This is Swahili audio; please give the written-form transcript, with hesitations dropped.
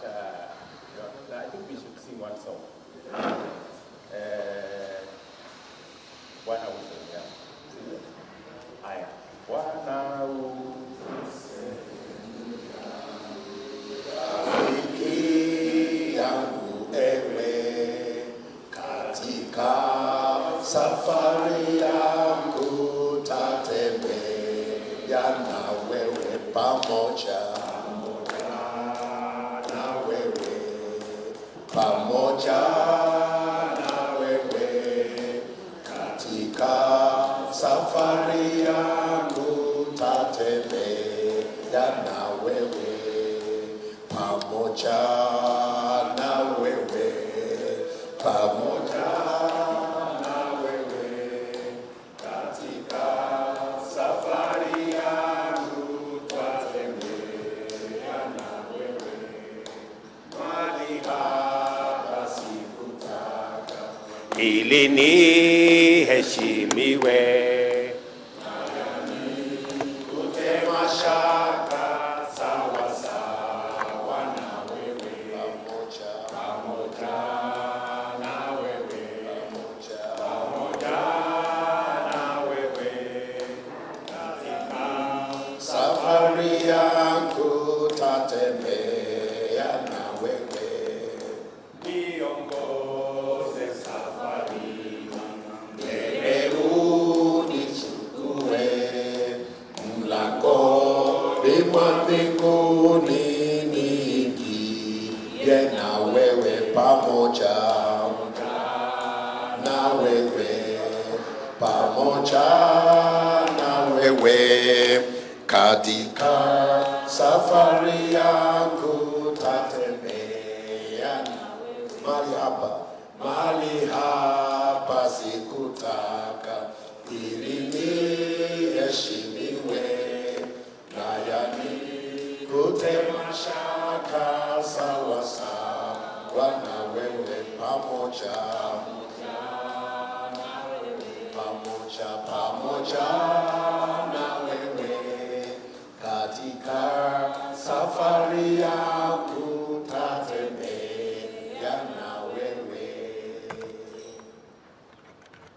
I think we should sing one song. Bwana u sehemu yangu. Sivyo? Haya. Bwana u Rafiki yangu ewe, katika safari yangu tatembea na wewe pamoja na wewe, pamoja na wewe, katika safari yangu tatembea na wewe, pamoja na wewe, pamoja na wewe, katika safari yangu tatembea na wewe. Mahali hapa sikutaka ili niheshimiwe. Nikute mashaka sawa sawa na wewe, pamoja pamoja na wewe, pamoja pamoja na wewe, katika safari yangu tatembea na wewe. Niongoze safari. Mbele unichukue mlangoni mwa mbinguni niingie na wewe pamoja na wewe, pamoja na wewe, katika safari yangu tatembea mahali hapa, mahali hapa sikutaka ili niheshimiwe, na yanikute mashaka sawa sawa na wewe, pamoja pamoja pamoja.